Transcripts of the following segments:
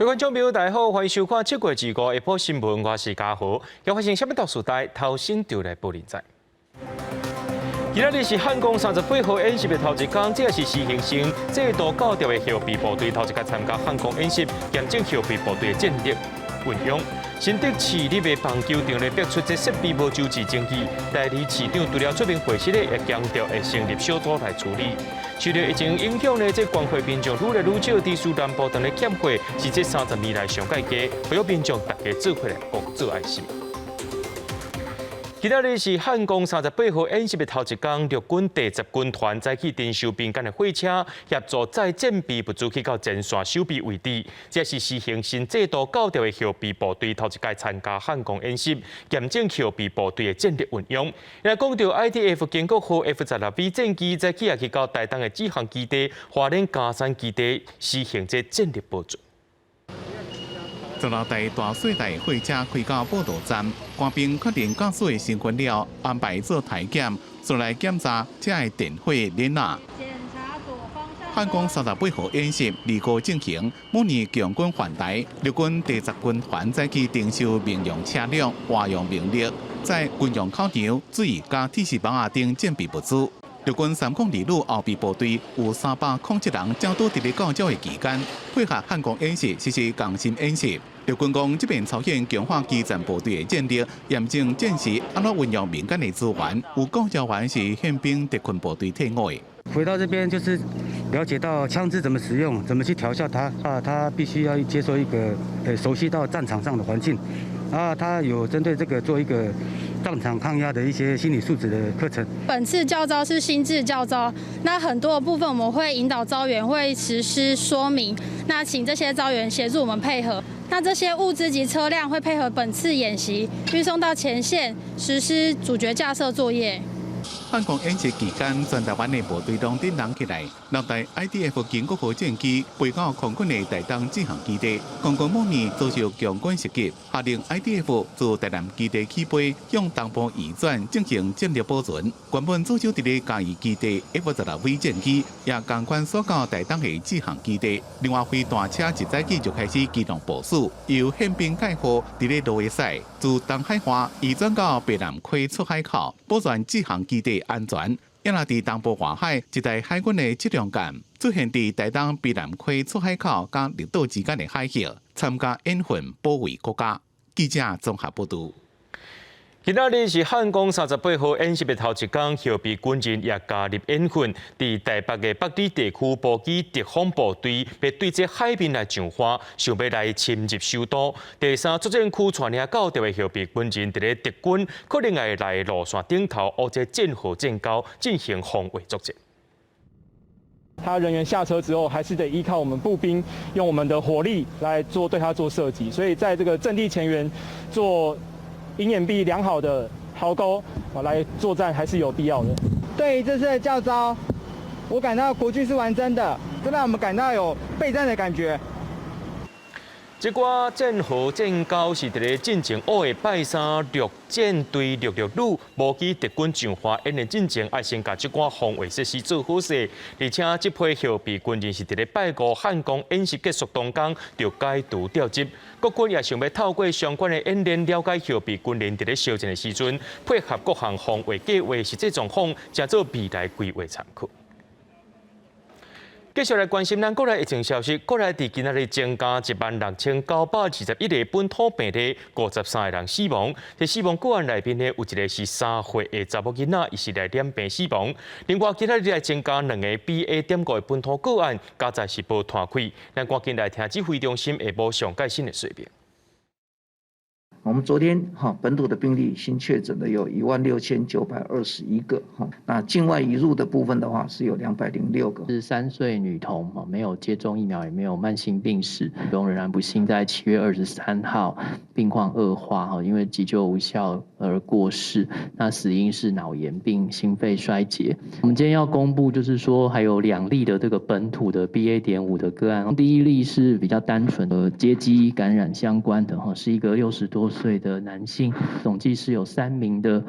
位觀眾朋友，大家好，歡迎收看7月25下晡新聞，我是嘉豪。又發生啥物特殊代，頭先就來報您知。今仔日是漢光38號演習的頭一工，這也是實行新制度教調的後備部隊頭一擺參加漢光演習，驗證後備部隊的戰力運用。新竹市立的棒球場咧，逼出這設備無周至爭議，代理市長除了出面會釋咧，也強調會成立小組來處理。受到疫情影響呢，這關會民眾愈來愈少，佇師南部當咧欠貨，是這30年來上蓋低，呼籲民眾大家做伙來共做愛心。今仔日是漢光38號演習的頭一工，陸軍第10軍團早起偵收民間的貨車，協助載戰備物資去到前線守備位置。這是實行新制度教調的後備部隊頭一擺參加漢光演習，驗證後備部隊的戰力運用。來講到 IDF 經國號 F-16V 戰機，早起也去到台東的志航基地、花蓮岡山基地實行這戰力保存。 16台大細台貨車開到報到站，官兵確認駕駛的身份了，安排做體檢，再來檢查車的電火鏈仔。漢光38號演習二五進行，模擬共軍犯台，陸軍第10軍團早起徵收民用車輛、活用民力，在軍用考場、水佮鐵絲網仔等戰備物資。陸軍302旅後備部隊有307人，正拄佇咧教召的期間，配合漢光演習實施共心演習。陸軍講，這遍操演強化基層部隊的戰力，驗證戰時按怎運用民間的資源。有教召員是憲兵特訓部隊退伍的。回到這邊就是了解到槍支怎麼使用，怎麼去調校它啊，他必須要接受一個熟悉到戰場上的環境啊，他有針對這個做一個戰場抗壓的一些心理素質的課程。本次教召是新制教召，那很多的部分我們會引導召員會實施說明，那請這些召員協助我們配合。那這些物資及車輛會配合本次演習運送到前線，實施阻絕架設作業。漢光演習期間，全台灣的部隊攏振動起來。六台 IDF 經國號戰機飛到空軍的台東志航基地，空軍模擬遭受共軍襲擊，下令 IDF 自台南基地起飛，向東部移轉進行戰力保存。原本駐守佇咧嘉義基地 F-16V 戰機，也仝款鎖到台東的志航基地。另外，飛彈車一早起就開始機動部署，由憲兵蓋護佇咧路的駛，自東海岸移轉到白南溪出海口，保全志航基地安全。也若佇東部外海，一台海軍的測量艦出現佇台東卑南溪出海口佮綠島之間的海域，參加演訓保衛國家。記者綜合報導。今仔日是漢光38號演習的頭一工，後備軍人也加入演訓。佇台北的北里地區，部機敵方部隊欲對這海面來上岸，想欲來侵入首都。第三作戰區帶領教調的後備軍人，佇咧敵軍可能會來路線頂頭，烏這戰壕戰溝進行防衛作戰。他人員下車之後，還是得依靠我們步兵，用我們的火力來做對他做射擊。所以在這個陣地前緣做隱掩蔽良好的壕溝啊，來作戰還是有必要的。對於這次的教召，我感到國軍是玩真的，這讓我們感到有備戰的感覺。這寡戰壕戰溝是佇咧進前烏的拜三陸戰隊六六旅無機敵軍上岸演練進前，愛先共這寡防衛設施做好勢。而且這批後備軍人是佇咧拜五漢光演習結束當工就解除調職。國軍也想欲透過相關的演練，了解後備軍人佇咧相戰的時陣，配合各項防衛計劃實際狀況，誠做未來規劃參考。繼續來關心咱國內疫情消息，國內佇今仔日增加16,921個本土病例，53個人死亡。這死亡個案內面呢，有一個是3歲的查某囡仔，伊是來染病死亡。另外，今仔日來增加兩個 BA.5的本土個案，加在是無攤開。咱趕緊來聽指揮中心下晡上蓋新的說明。我們昨天哈本土的病例新確診的有16,921個哈，那境外移入的部分的話是有206個。是3歲女童，沒有接種疫苗，也沒有慢性病史，仍然不幸在7月23號病況惡化哈，因為急救無效而過世。那死因是腦炎並心肺衰竭。我們今天要公布就是說還有兩例的這個本土的 BA.5的個案，第一例是比較單純的接機感染相關的哈，是一個60多歲的男性，總計是有3名的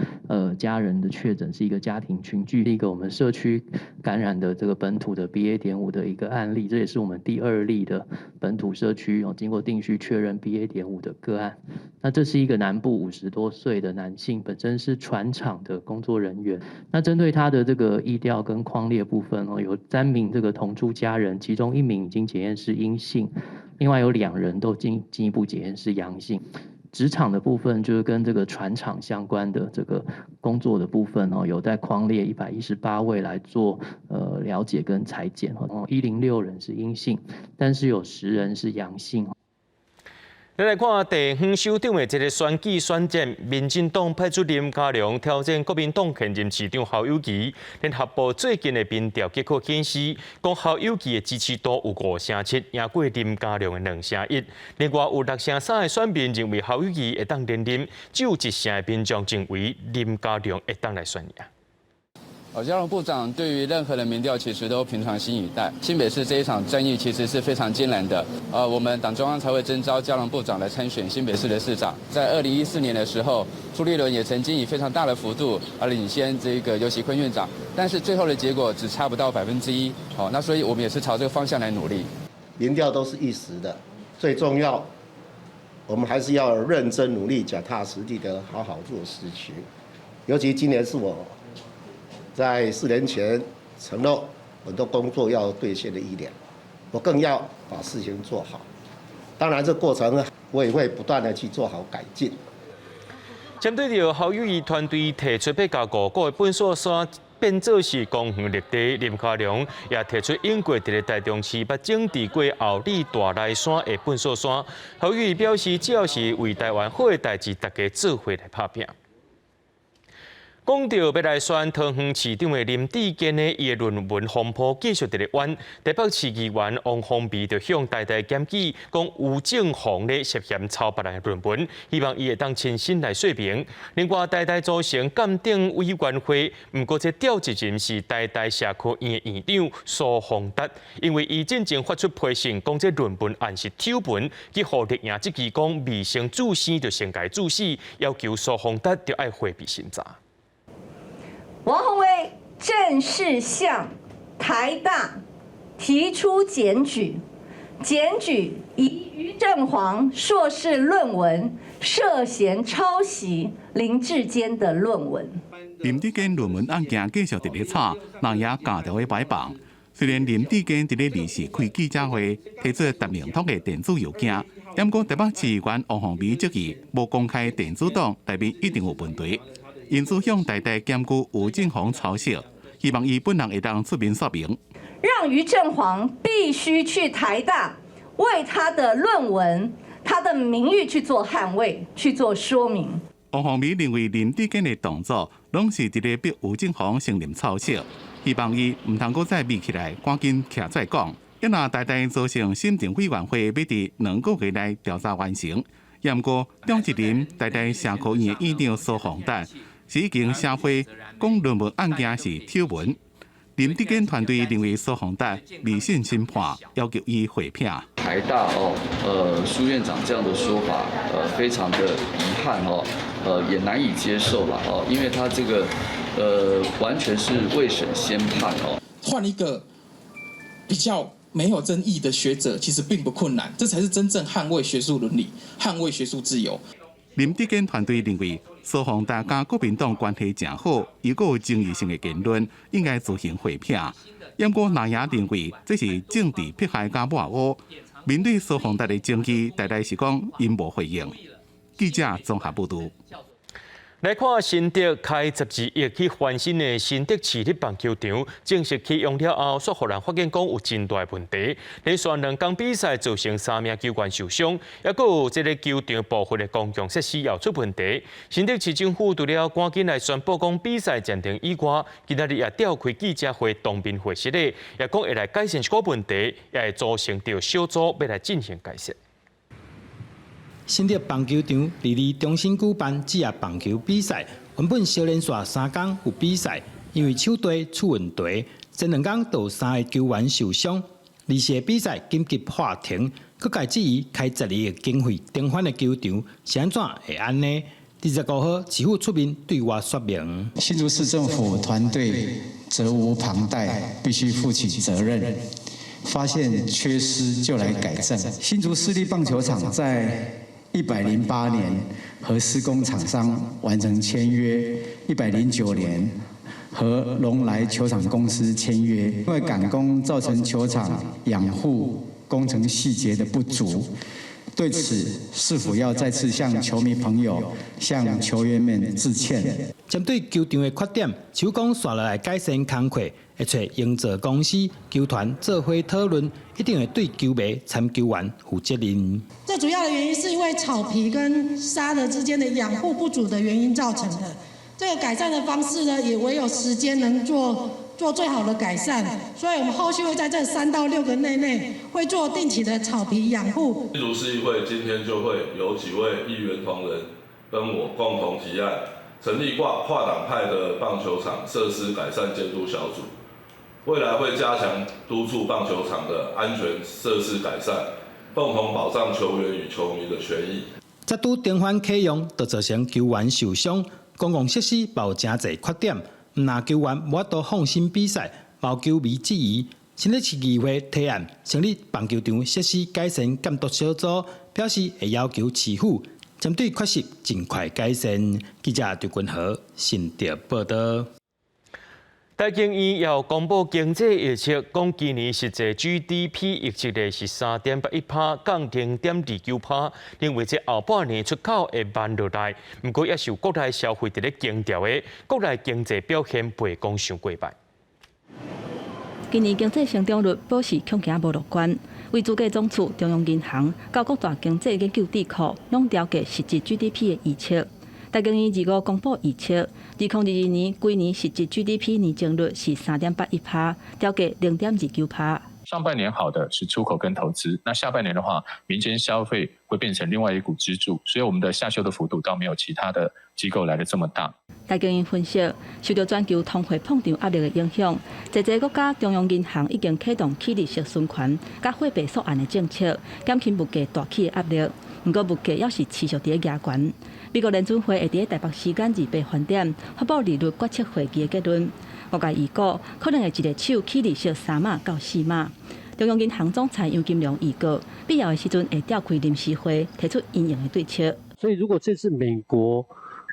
家人的確診，是一個家庭群聚，一個我們社區感染的這個本土的 BA.5的一個案例，這也是我們第二例的本土社區哦，經過定序確認 BA.5的個案。那這是一個南部50多歲的男性，本身是船廠的工作人員。那針對他的這個疫調跟匡列部分哦，有3名這個同住家人，其中1名已經檢驗是陰性，另外有2人都進一步檢驗是陽性。職場的部分就是跟這個船廠相關的這個工作的部分哦，有在匡列118位來做了解跟採檢哦，106人是陰性，但是有10人是陽性。咱來看地方首長的這个選舉選戰，民進黨派出林佳龍挑戰國民黨現任市長侯友宜。聯合報最近的民調結果顯示，講侯友宜的支持度有5成7，贏過林佳龍的2成1。另外有6成3的選民認為侯友宜會當連任，只有1成的民眾認為林佳龍會當來選贏。哦，佳龍部長對於任何的民調其實都平常心以待。新北市這一場戰役其實是非常艱難的，我們黨中央才會徵召佳龍部長來參選新北市的市長。在2014年的時候，朱立倫也曾經以非常大的幅度而領先這個游錫堃院長，但是最後的結果只差不到1%。好，那所以我們也是朝這個方向來努力。民調都是一時的，最重要，我們還是要認真努力、腳踏實地的好好做事情。尤其今年是我在4年前承諾很多工作要兌現的一年，我更要把事情做好。當然，這過程我也會不斷的去做好改進。針對著侯友宜團隊提出欲共五股的糞埽山變做是公園綠地，林佳龍也提出英國佇咧台中市捌整治過后里大內山的糞埽山。侯友宜表示，只要是為台灣好的代誌，大家做伙來拍拚。講到欲來選桃園市長的林智堅呢，伊的論文風波繼續佇咧冤。台北市議員王鴻薇就向台大檢舉，講余正煌咧涉嫌抄別人的論文，希望伊會當親身來說明。另外，台大組成鑑定委員會，毋過這召集人是台大社科院的院長蘇宏達，因為伊進前發出批信，講這論文案是醜文，去予綠營質疑講未先注生就先共注死，要求蘇宏達著愛迴避審查。王鴻薇正式向台大提出檢舉，檢舉疑余正煌碩士論文涉嫌抄襲林智堅的論文。林智堅論文案件繼續佇咧吵，人也加著咧擺放。雖然林智堅佇咧二四開記者會提出達明通的電子郵件，毋過台北市議員王鴻薇質疑無公開電子檔內面一定有問題。因此向台大檢舉余正煌抄襲，希望伊本人會當出面說明。讓余正煌必須去台大為他的論文、他的名譽去做捍衛、去做說明。王鴻薇認為林智堅的動作攏是佇咧逼余正煌承認抄襲，希望伊毋通閣再眯起來，趕緊徛出來講。因若台大組成審定委員會，欲佇2個月內調查完成。毋過，張一林台大社科院的院長蘇宏達是已經寫批講論文案件是醜聞。林智堅團隊認為蘇宏達未信審判，要求伊回避。台大哦，蘇院長這樣的說法，非常的遺憾哦，也難以接受了哦，因為他這個，完全是未審先判哦。換一個比較沒有爭議的學者，其實並不困難，這才是真正捍衛學術倫理、捍衛學術自由。林智堅團隊認為，蘇宏達佮國民黨關係誠好，如果有爭議性的言論，應該自行回避。毋過，藍營認為這是政治迫害佮抹烏。面對蘇宏達的爭議，台大是講𪜶無回應。記者綜合報導。來看新竹開12億去翻新的新竹市立棒球場，正式啟用了後，煞予人發現講有真大問題。連續2工比賽造成3名球員受傷，抑閣有這个球場部分的公共設施也出問題。新竹市政府除了趕緊來宣布講比賽暫停以外，今仔日也召開記者會當面回釋咧，也講會來改善這個問題，也會組成著小組欲來進行改善。新竹棒球場佇咧中心舉辦職業棒球比賽，原本小連續3工有比賽，因為場地出問題，前2工就有3个球員受傷。二四比賽緊急喊停，閣共質疑開12億經費重返的球場是按怎會按呢？25號市府出面對外說明，新竹市政府團隊責無旁貸，必須負起責任。發現缺失就來改正。新竹市立棒球場在108年和施工廠商完成簽約，109年和龍來球場公司簽約，因為趕工造成球場養護工程細節的不足。對此，是否要再次向球迷朋友、向球員們致歉？針對球場的缺點，市府講紲落來改善工課，會揣營造公司、球團做伙討論，一定會對球迷、參球員負責任。最主要的原因是因為草皮跟沙的之間的養護不足的原因造成的。這個改善的方式呢，也唯有時間能做最好的改善，所以我們後續會在這3到6個月內會做定期的草皮養護。新竹市議會今天就會有幾位議員同仁跟我共同提案，成立跨黨派的棒球場設施改善監督小組，未來會加強督促棒球場的安全設施改善，共同保障球員與球迷的權益。才拄重返啟用，就造成球員受傷，公共設施嘛有誠濟缺點。毋但球員無法度放心比賽，嘛有球迷質疑。新北市議會提案成立棒球場設施改善監督小組，表示會要求市府針對缺失盡快改善。記者張君豪新竹報道。台經院又公布經濟預測，講今年實際 GDP 預測的是3.81%，降0.29%，認為這後半年出口會慢落來。毋過也是有國內消費佇咧強調的，國內經濟表現袂講傷過䆀。今年經濟成長率保持恐驚無樂觀，為主計總處、中央銀行到各大經濟研究智庫，攏調低實質 GDP 的預測。台經院二五公布預測，2022年規年實質 GDP 年增率是3.81%，調低0.29%。上半年好的是出口跟投資，那下半年的話，民間消費會變成另外一股支柱，所以我們的下修的幅度倒沒有其他的機構來得這麼大。台經院分析，受到全球通貨膨脹壓力的影響，濟濟國家中央銀行已經啟動去利息循環、佮貨幣縮按的政策，減輕物價大起的壓力。毋過物價猶是持續佇咧夯懸。美國聯準會會佇咧台北時間28分點發布利率決策會議的結論，外界預估可能會一下手起利息3碼到4碼。中央銀行總裁楊金龍預告，必要的時陣會召開臨時會，提出因應的對策。所以如果這次美國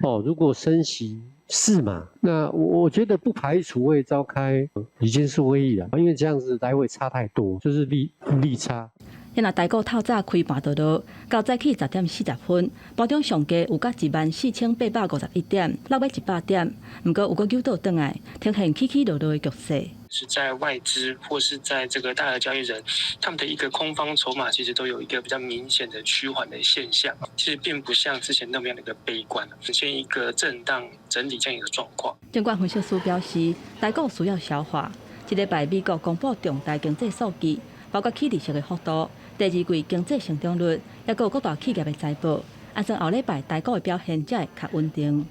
哦，如果升息4碼，那我覺得不排除會召開理監事會議啊，因為這樣子來回差太多，就是利差。若台股透早開盤就落，到早起10點40分，盤中上低有到14,851點，落欲100點。毋過有閣扭倒轉來，呈現起起落落的局勢。是在外資或是在這個大額交易人，他們的一個空方籌碼其實都有一個比較明顯的趨緩的現象，其實並不像之前那麼樣的一個悲觀，呈現一個震盪整理這樣一個狀況。證券分析師表示，台股需要消化。這禮拜美國公布重大經濟數據，包括起利息的幅度、第二季經濟成長率，抑閣有各大企業的財報，按算後禮拜台股的表現才會較穩定。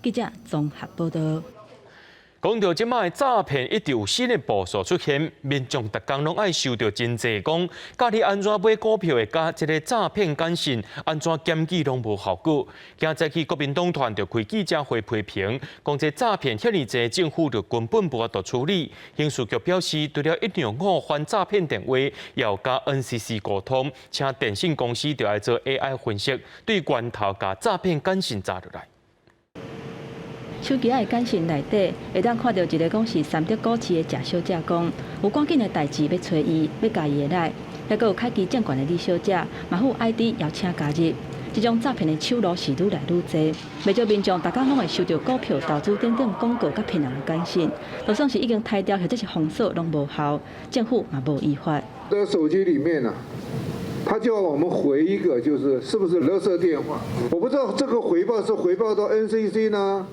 記者綜合報道。講到這擺詐騙一直有新的步數出現，民眾逐工攏愛收著真濟講，教你按怎買股票會佮這个詐騙簡訊，按怎檢舉攏無效果。今早起國民黨團就開記者會批評，講這詐騙遐爾濟，政府就根本無法度處理。刑事局表示，除了125反詐騙電話，也佮 NCC 溝通，請電信公司著愛做 AI 分析，對源頭共詐騙簡訊查落來。手機仔的簡訊內底，會當看著一个講是三德股市的賈小姐講，有趕緊的代誌欲揣伊，欲加伊的 LINE，抑閣有凱基證券的李小姐，嘛附 ID 邀請加入。這種詐騙的手路是愈來愈濟，袂少民眾逐工攏會收著股票投資等等廣告佮騙人的簡訊，就算是已經刣掉或者是封鎖攏無效，政府嘛無依法。這手機裡面呢，他叫我們回一個，就是是不是勒索電話？我不知道這個回報是回報到 NCC 呢，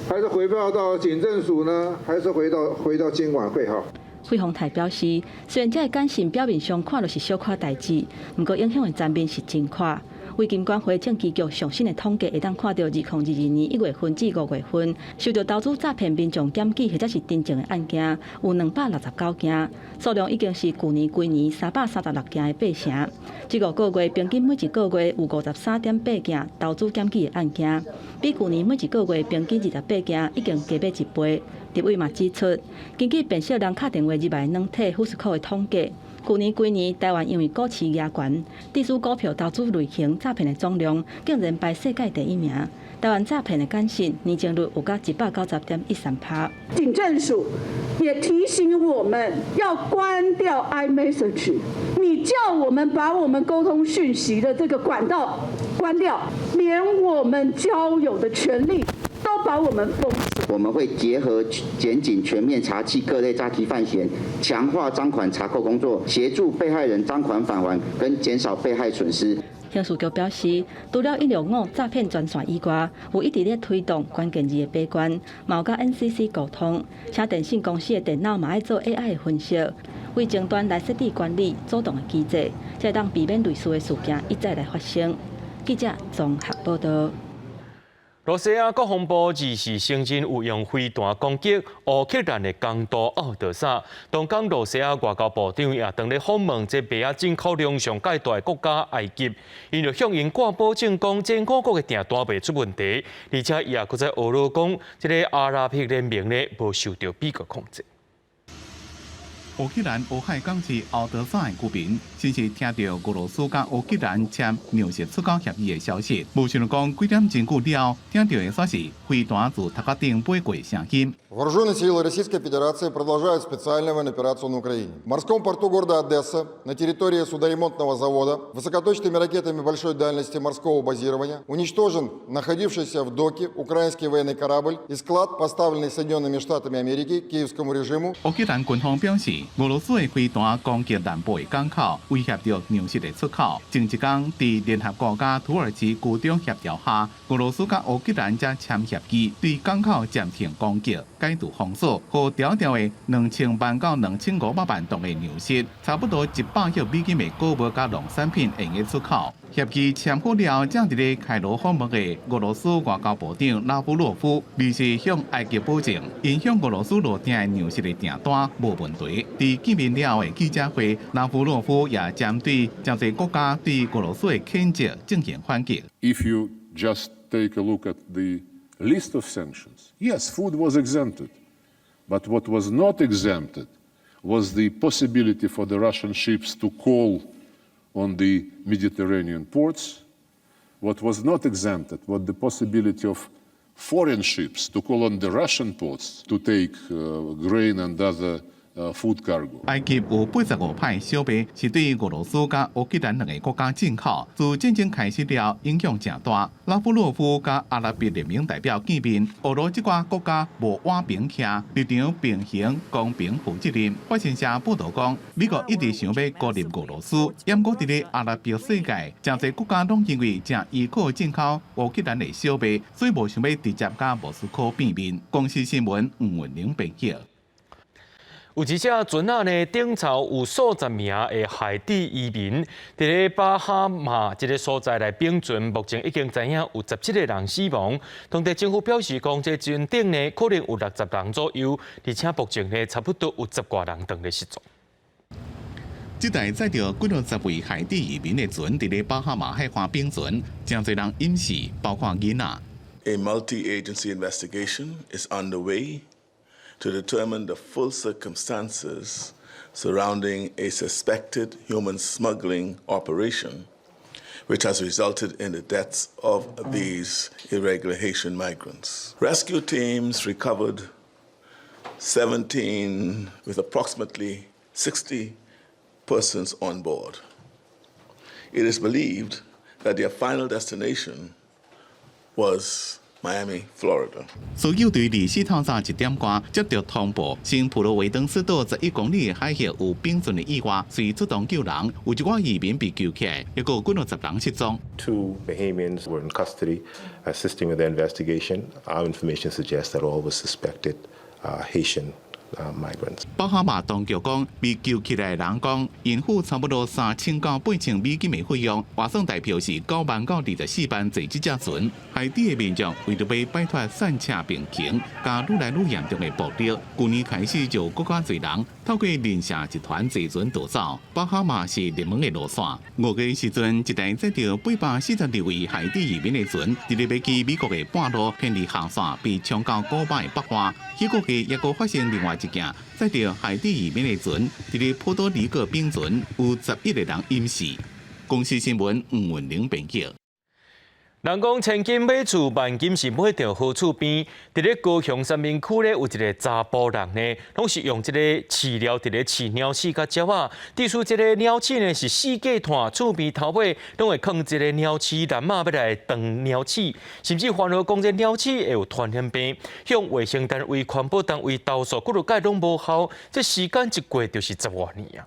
還是回報到警政署呢？還是回到金管會？哈。費鴻泰表示，雖然這个簡訊表面上看著是小可代誌，毋過影響的層面是真闊。為金管會政企局上新的統計，會當看著2022年1月份至5月份，受著投資詐騙民眾檢舉或者是偵證的案件，有269件，數量已經是舊年規年336件的八成。這5個月平均每一個月有53.8件投資檢舉的案件，比舊年每一個月平均28件已經加欲一倍。立委嘛指出，根據辨識人敲電話入來軟體 Whoscall 的統計，舊年規年台灣因為股市壓懸，致使股票投資類型詐騙的總量竟然排世界第一名。台灣詐騙的簡訊年增率有到190.13%。警政署也提醒我們要關掉 iMessage，你叫我們把我們溝通訊息的這個管道關掉，連我們交友的權利都把我們封死。我們會結合檢警全面查緝各類詐欺犯嫌，強化贓款查扣工作，協助被害人贓款返還跟減少被害損失。刑事局表示，除了165詐騙專線以外，有一直咧推動關鍵字的把關，嘛有佮 NCC 溝通，請電信公司的電腦嘛愛做 AI 的分析，為終端來設置管理主動的機制，才會當避免類似的事件一再來發生。記者綜合報導。羅西亞國防部二四承認有用飛彈攻擊烏克蘭的港都敖德薩。當講羅西亞外交部長也當咧訪問這麥仔進口量上蓋大的國家埃及，𪜶就向𪜶掛保證講，這五穀的訂單袂出問題，而且伊也閣再呵咾講，這个阿拉伯聯盟呢無受著美國控制。烏克蘭烏海港市敖德薩的居民，先是聽著俄羅斯佮烏克蘭簽糧食出口協議的消息，無想著講幾點鐘久了，聽著的煞是飛彈自頭殼頂飛過聲音。 Вооруженные силы Российской Федерации продолжают специальную военную операцию на Украине. В морском порту города Одесса на территории судоремонтного завода высокоточными ракетами большой дальности морского базирования уничтожен находившийся в доке украинский военный корабль и склад, поставленный Соединенными Штатами Америки киевскому режиму. 烏克蘭軍方表示，俄羅斯的飛彈攻擊南部的港口，威脅著糧食的出口。前一工，佇聯合國佮土耳其居中協調下，俄羅斯佮烏克蘭才簽協議，對港口暫停攻擊，解除封鎖，予牢牢的2000萬到2500萬噸的糧食，差不多100億美金的穀物佮農產品會用出口。協議簽好了，正佇咧開羅訪問的俄羅斯外交部長拉夫洛夫，二四向埃及保證，𪜶向俄羅斯落訂的糧食的訂單無問題。佇見面了後的記者會，拉夫洛夫也針對誠濟國家對俄羅斯的譴責進行反擊。 If you just take a look at the list of sanctions, yes, food was exempted, but what was not exempted was the possibility for the Russian ships to call on the Mediterranean ports. What was not exempted was the possibility of foreign ships to call on the Russian ports to take grain and other food cargo. 埃及有85%小麥是對俄羅斯佮烏克蘭兩个國家進口，自戰爭開始了，影響誠大。拉夫洛夫佮阿拉伯聯盟代表見面，呵咾這寡國家無倚邊徛，立場平衡、公平、負責任。法新社報導講，美國一直想欲孤立俄羅斯，毋過佇咧阿拉伯世界，誠濟國家攏因為誠依靠進口烏克蘭的小麥，所以無想欲直接佮莫斯科變面。公視新聞吳文玲編譯。有一隻船仔呢，頂槽有數十名的海地移民，佇咧巴哈馬這个所在來反船，目前已經知影有17個人死亡。當地政府表示講，這船頂呢可能有60人左右，而且目前呢差不多有十外人當咧失蹤。這台載著幾落十位海地移民的船，佇咧巴哈馬海灣反船，誠濟人淹死，包括囡仔。 A multi-agency investigation is underway to determine the full circumstances surrounding a suspected human smuggling operation, which has resulted in the deaths of these irregular Haitian migrants. Rescue teams recovered 17 with approximately 60 persons on board. It is believed that their final destination was Miami, Florida. 搜救隊二四透早一點外接著通報，新普羅維登斯島11公里的海域有反船的意外，隨出動救人，有一寡移民被救起來，猶閣有幾落十人失蹤。 Two Bahamians were in custody, assisting with the investigation. Our information suggests that all were suspected Haitian Migrants. 巴哈馬當局講，被救起來的人講，𪜶付差不多3000到8000美金的費用，換算台票是9萬到24萬坐這隻船。海地的民眾為著欲擺脫散赤病情，佮愈來愈嚴重的暴力，舊年開始就閣較濟人透過人蛇集團坐船逃走。巴哈馬是熱門的路線。5月時陣，一台載著842位海地移民的船，佇咧欲去美國的半路偏離航線，被衝到古巴的北岸。彼個月猶閣發生另外一件，載著海地移民的船，佇咧波多黎各冰船，有11個人淹死。公視新聞吳文玲編輯。人講千金買厝，萬金是買著好厝邊。佇咧高雄三民區咧，有一个查埔人呢，攏是用這个飼料佇咧飼鳥鼠佮鳥仔。據說這个鳥鼠呢是四界湠，厝邊頭尾攏會囥這个鳥鼠籃仔，欲來斷鳥鼠，甚至煩惱講這鳥鼠會有傳染病，向衛生單位、環保單位投訴，幾落擺攏無效。這時間一過就是十外年啊！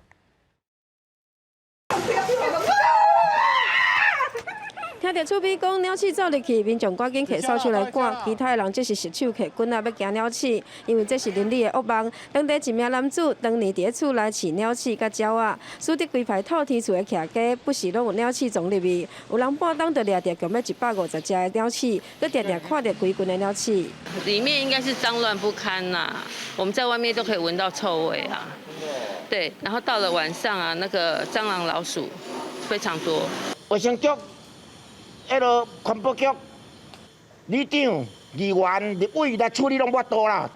聽著厝邊講鳥鼠走入去，民眾趕緊提掃帚來趕，其他的人則是拾手提棍仔欲驚鳥鼠，因為這是鄰里的惡夢。當地一名男子當年佇咧厝內飼鳥鼠佮鳥仔，使得規排透天厝的徛家不時攏有鳥鼠傱入去，有人半冬就掠著共欲150隻的鳥鼠，閣定定看著規群的鳥鼠。裡面應該是髒亂不堪啦，我們在外面都可以聞到臭味啊。對，然後到了晚上啊，那個蟑螂、老鼠非常多。衛生局。彼个環保局、里長、議員、立委來處理攏無法度啦。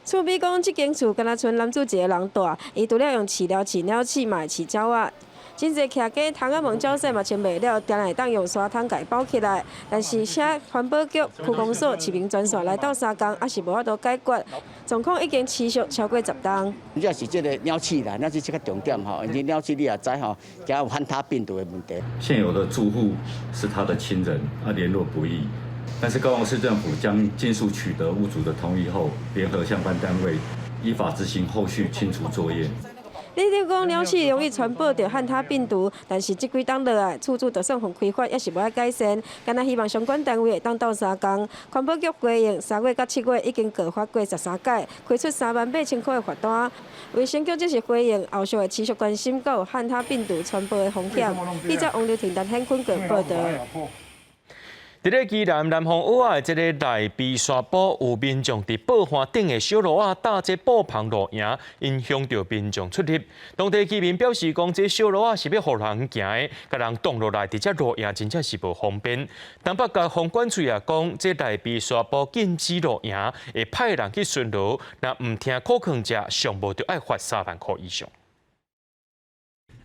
厝邊講，這間厝敢若賰男子一个人住，伊除了用飼料飼鳥鼠，嘛會飼鳥仔。真濟徛家窗仔門鳥屎嘛清袂了，定會當用沙桶共伊包起來。但是寫環保局、區公所、市民專線來鬥相共，猶是無法度解決。狀況已經持續超過10冬。主要是這個鳥鼠啦，鳥鼠這較重點吼，因為鳥鼠你也知吼，驚有漢他病毒的問題。現有的住戶是他的親人，啊聯絡不易，但是高雄市政府將盡速取得屋主的同意後，聯合相關單位依法執行後續清除作業。里長講鳥鼠容易傳播著漢他病毒，但是這幾冬落來，厝主就算予開罰，猶是無愛改善。敢若希望相關單位會當鬥相共。環保局回應，3月到7月已經告發過13擺，開出3萬8千塊的罰單。衛生局則是回應，後續會持續關心閣有漢他病毒傳播的風險。記者王劉婷、陳顯坤報導。佇咧宜蘭南方澳仔的這个內埤沙埔，有民眾佇布帆頂的小路仔搭這布棚露營，影響著民眾出入。當地居民表示講，這小路仔是欲予人行的，共人擋落來，佇遮露營真正是無方便。東北角房管處也講，這內埤沙埔禁止露營，會派人去巡邏，若毋聽苦勸者，上無就愛罰3萬箍以上。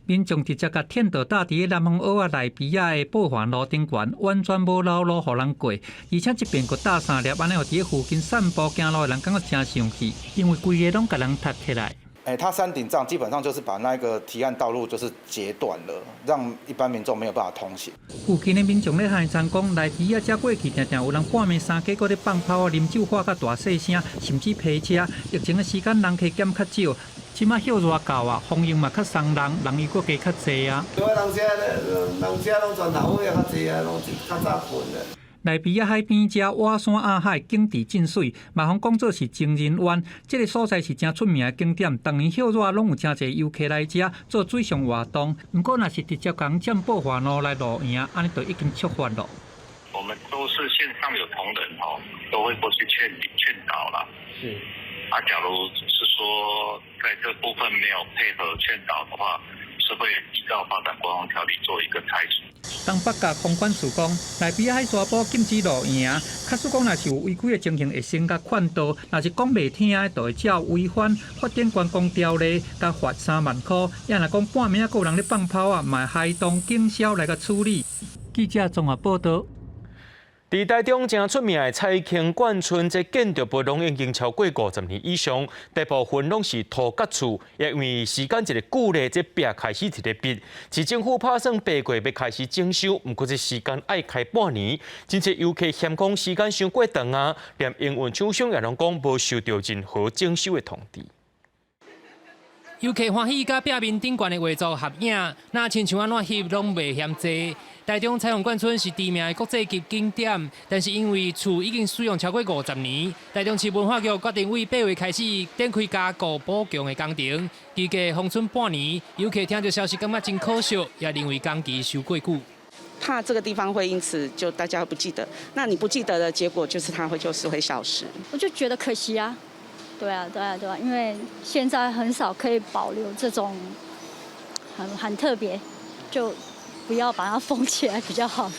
民眾直接共天道搭佇南方澳仔內埤仔的布帆路頂懸，完全無留路予人過，而且這邊閣搭三粒，按呢予佇附近散步行路的人感覺誠生氣，因為規个攏共人塞起來。欸，它山頂這樣基本上就是把那個堤岸道路就是截斷了，讓一般民眾沒有辦法通行。附近的民眾咧喊聲講，內埤仔遮過去定定有人半暝三更閣咧放炮啊、啉酒喝甲大細聲，甚至騎車。疫情的時間人客減較少。這馬歇熱到啊，風湧嘛較鬆人，人又閣加較濟啊。對啊，人車人車攏全頭尾較濟啊，攏較早睏咧。內埤仔海邊遮倚山倚海，景致真媠，嘛予人講做是情人灣。這个所在是誠出名的景點，逐年歇熱攏有誠濟遊客來遮做水上活動。毋過，若是直接共佔布帆路來露營，按呢就已經觸法囉。我們都是線上有同仁吼，都會過去勸勸導啦。是。啊，假如是說在這部分沒有配合勸導的話，是會依照發展觀光條例做一個拆除。東北角空管處講，內埤海沙埔禁止露營，假使講若是有違規的情形，會先共勸導；若是講袂聽的，就會照違反發展觀光條例，共罰3萬箍。也若講半暝仔閣有人咧放炮仔，嘛會開動警消來共處理。記者綜合報導。佇台中誠出名的彩墘冠村，這建築物攏已經超過50年以上，大部分攏是土角厝，也因為時間一个久咧，這壁開始佇咧篕。市政府拍算八月欲開始整修，毋過這時間愛開半年。真濟遊客嫌講時間傷過長啊，連營運廠商也攏講無收著任何整修的通知。遊客歡喜佮壁面頂懸的畫作合影，若親像按怎翕攏袂嫌濟。台中彩虹冠村是知名的國際級景點，但是因為厝已經使用超過50年，台中市文化局決定為8月開始展開加固補強的工程。預計封村半年，遊客聽著消息感覺真可惜，也認為工期傷過久。怕這個地方會因此就大家不記得，那你不記得的結果就是它會就是會消失。我就覺得可惜啊，對啊，對啊，對啊，因為現在很少可以保留這種很特別，就不要把它封起來比較好。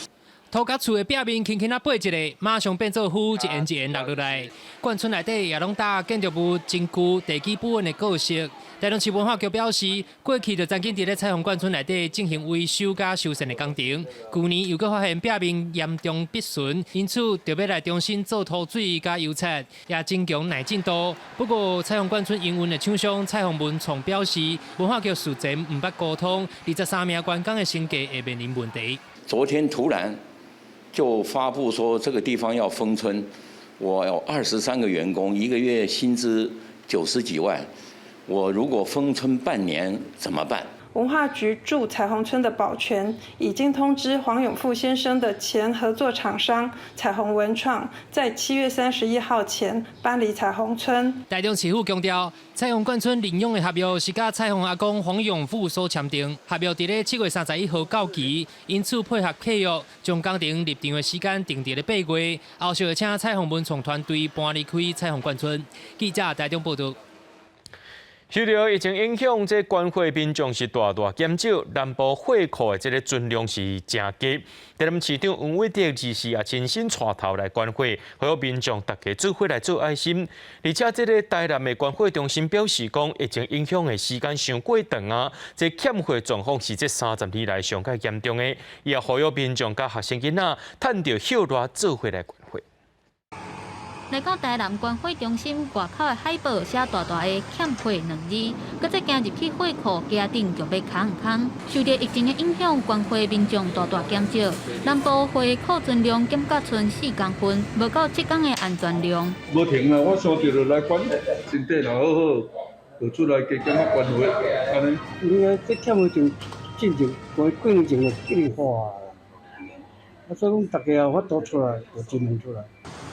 土佮厝的壁面輕輕仔撥一下，馬上變做雨一沿一沿落落來。冠村內底也攏搭建築物真舊、地基不穩的故事。台中市文化局表示，過去就曾經佇咧彩虹冠村內底進行維修佮修繕的工程。舊年又閣發現壁面嚴重篦損，因此著欲來重新做塗水佮油漆，也增強耐震度。不過彩虹冠村營運的廠商彩虹文創表示，文化局事前毋捌溝通，23名員工的生計會面臨問題。昨天突然就發布說這個地方要封村，我有23個員工，一個月薪資90幾萬，我如果封村半年怎麼辦？文化局駐彩虹村的保全已經通知黃永富先生的前合作廠商彩虹文創，在7月31號前搬離彩虹村。台中市府強調，彩虹冠村領養的合約是佮彩虹阿公黃永富所簽訂，合約佇咧7月31號到期，因此配合契約，將工程入場的時間定佇咧八月，後續會請彩虹文創團隊搬離開彩虹冠村。記者台中報導。受著疫情影響，這捐血民眾是大大減少，南部血庫的這个存量是誠低。台南市長黃偉哲24也親身帶頭來捐血，呼籲民眾大家做伙來做愛心。而且這个台南的捐血中心表示講，疫情影響的時間傷過長啊，這欠血狀況是這30年來上蓋嚴重的。伊也呼籲民眾佮學生囡仔，趁著歇熱做伙來捐血。來到台南捐血中心外口的海報寫大大的欠血兩字，閣再行入去血庫，街頂就欲空空。受著疫情的影響，捐血民眾大大減少，南部血庫存量減甲賰4公分，無夠7工的安全量。無停啊！我相著就來捐，身體若好好，就出來加減仔捐血，按呢。你看這欠血就進前過幾年前就一直發啊，所以講大家有法度出來，就盡量出來。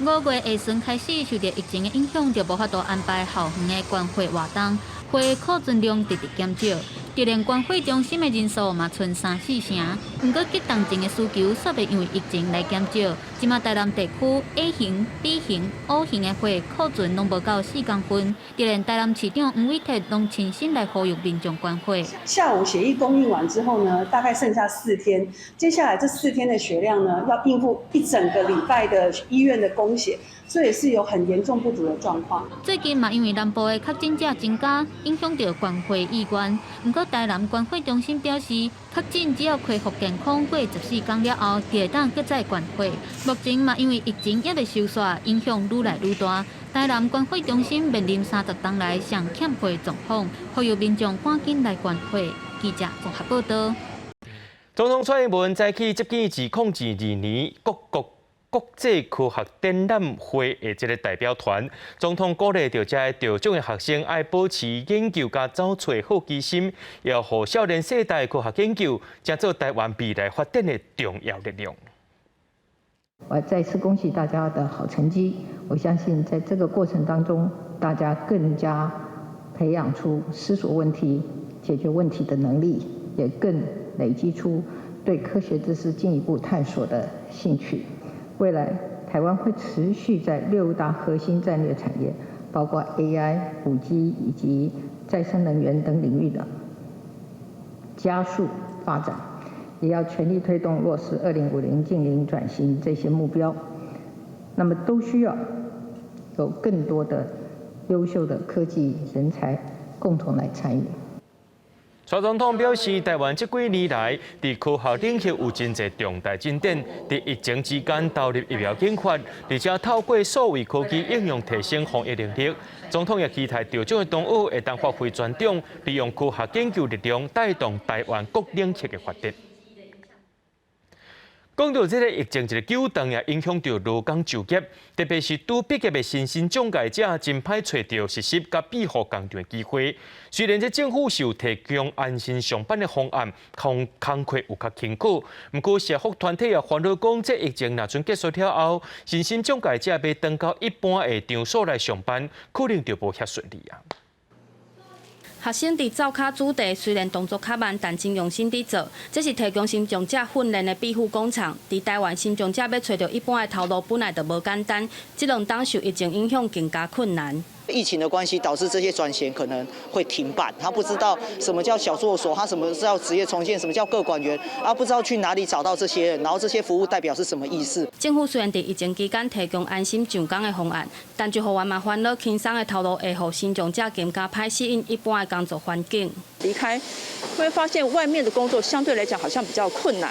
5月下旬開始，受著疫情的影響，就無法度安排校園的捐血活動，血庫存量直直減少，就連捐血中心的人數嘛賰三四成。毋過急重症的需求煞袂因為疫情來減少。這馬台南地區 A 型、B 型、O 型的血庫存攏無夠4公分，就連台南市長黃偉哲攏親身來呼籲民眾捐血。下午血液供應完之後呢，大概剩下四天，接下來這四天的血量呢，要應付一整個禮拜的醫院的供血，所以是有很嚴重不足的狀況。最近嘛，因為南部的確診者增加，影響著捐血意願。毋過台南捐血中心表示，確診只要恢復健康過14天了後，就會當閣再捐血。目前嘛，因為疫情猶未收煞，影響愈來愈大。台南捐血中心面臨30冬來上欠血狀況，呼籲民眾趕緊來捐血。記者綜合報導。總統蔡英文早起接見2022年各國國際科學展覽會的這个代表團，總統鼓勵著這得獎的學生愛保持研究佮找揣好奇心，要予少年世代科學研究，成做台灣未來發展的重要力量。我再次恭喜大家的好成績，我相信在這個過程當中，大家更加培養出思索問題、解決問題的能力，也更累積出對科學知識進一步探索的興趣。未來，台灣會持續在六大核心戰略產業，包括 AI、5G 以及再生能源等領域的加速發展，也要全力推動落實2050淨零轉型這些目標。那麼都需要有更多的優秀的科技人才共同來參與。蔡總統表示，台灣這幾年來，佇科學領域有真濟重大進展，佇疫情之間投入疫苗研發，而且透過數位科技應用提升防疫能力。總統也期待得獎的同學會當發揮專長，利用科學研究力量帶動台灣各領域的發展。講到這个疫情，一个急轉也影響著勞工就業，特別是拄畢業的身心障礙者，真歹揣著實習佮庇護工場的機會。雖然這政府是有提供安心上班的方案，工工課有較輕苦，毋過社福團體也煩惱講，這疫情若陣結束了後，身心障礙者欲轉到一般的場所來上班，可能就無遐順利啊。學生佇灶跤煮茶，雖然動作較慢，但真用心佇做。這是提供身障者訓練的庇護工廠。佇台灣，身障者欲揣著一般的頭路本來就無簡單，這兩冬受疫情影響更加困難。疫情的關係導致這些轉銜可能會停辦，他不知道什麼叫小作所，他什麼叫職業重建，什麼叫個管員，啊，不知道去哪裡找到這些人，然後這些服務代表是什麼意思？政府雖然佇疫情期間提供安心上工的方案，但就服員嘛煩惱輕鬆的頭路會予身障者更加歹適應一般的工作環境。離開會發現外面的工作相對來講好像比較困難，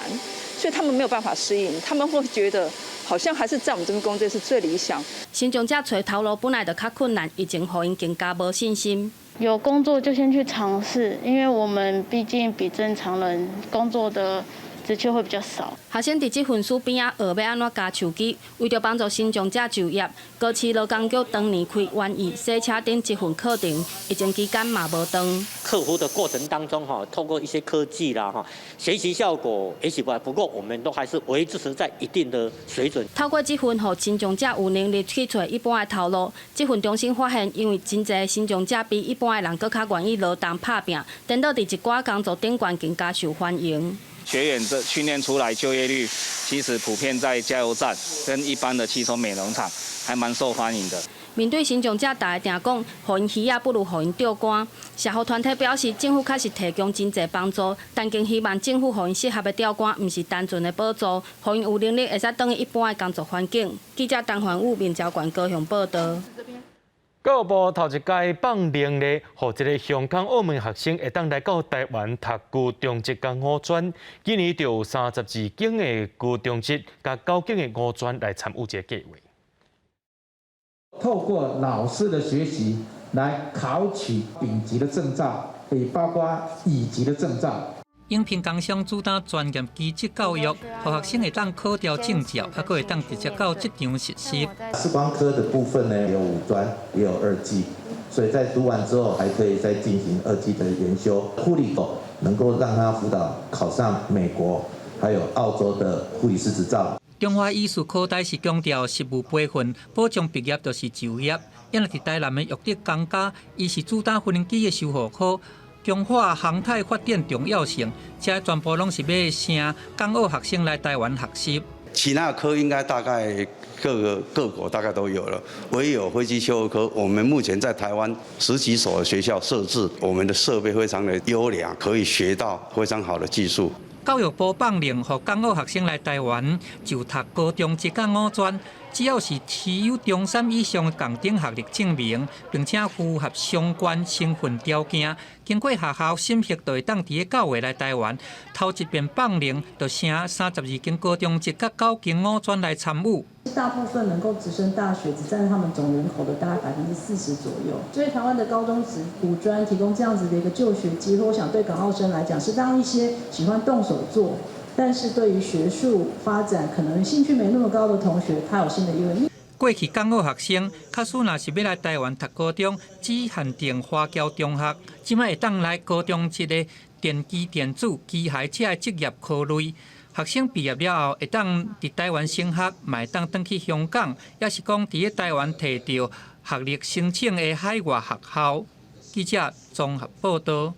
所以他們沒有辦法適應，他們會覺得好像還是在我們這邊工作是最理想。身障者揣頭路本來就較困難，疫情予𪜶更加無信心。有工作就先去嘗試，因為我們畢竟比正常人工作的職缺會比較少。學生佇這份書邊仔學欲按怎加手機，為著幫助身障者就業，高市勞工局當年開園藝、洗車等職訓課程，疫情期間嘛無斷。克服的過程當中，哈，透過一些科技啦，哈，學習效果也許不不過，我們都還是維持在一定的水準。透過這份，予身障者有能力去揣一般的頭路。職訓中心發現，因為真濟身障者比一般的人閣較願意勞動拍拚，顛倒佇一寡工作頂懸更加受歡迎。學員這訓練出來就業率，其實普遍在加油站跟一般的汽車美容廠，還蠻受歡迎的。面對身障者，大家定講，予𪜶魚仔不如予𪜶釣竿。社福團體表示，政府確實提供真濟幫助，但更希望政府予𪜶適合的釣竿，毋是單純的補助，予𪜶有能力會使轉去一般的工作環境。記者陳環武、面交縣高雄報導。教育部頭一擺放靈咧，予這个香港、澳門學生會當來到台灣讀高中職佮五專。今年就有32間的高中職佮9間的五專來參與這个計劃。透過老師的學習來考取丙級的證照，也包括乙級的證照。永平工商主打專業技職教育，予學生會當考著證照，猶閣會當直接到職場實習。視光科的部分呢，有五專，也有二技，所以在讀完之後，還可以再進行二技的研修。護理能夠讓他輔導考上美國，還有澳洲的護理師執照。中華醫事科大是強調實務培訓，保障畢業就是就業。因為佇台南的育德工家，伊是主打無人機的修護科。強化航太發展重要性，這全部攏是欲請港澳學生來台灣學習。其他科應該大概各個各國大概都有了，唯有飛機修科，我們目前在台灣十幾所學校設置，我們的設備非常的優良，可以學到非常好的技術。教育部放靈，予港澳學生來台灣就讀高中職佮五專，只要是持有中三以上的仝等學歷證明，並且符合相關身份條件，經過學校審核，就會當佇咧9月來台灣。頭一遍放靈，就請32間高中職佮9間五專來參與。大部分能夠直升大學，只佔他們總人口的大概40%左右。所以台灣的高中職五專提供這樣子的一個就學機會，我想對港澳生來講，是當一些喜歡動手做，但是對於學術發展可能興趣沒那麼高的同學，他有新的機會。過去港澳學生，假使若是欲來台灣讀高中，只限定華僑中學，這擺會當來高中職的電機電子、機械這个職業科類。學生畢業了後，會當佇台灣升學，嘛會當轉去香港，抑是講佇咧台灣提著學歷申請的海外學校。記者綜合報導。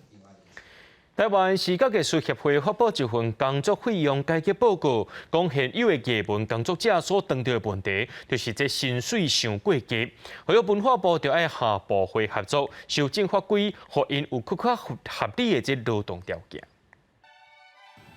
台灣視覺藝術協會發布一份工作費用改革報告，講現有的藝文工作者所當著的問題，就是這薪水傷過低。所以文化部就愛和部會合作，修正法規，予𪜶有閣較合理的這勞動條件。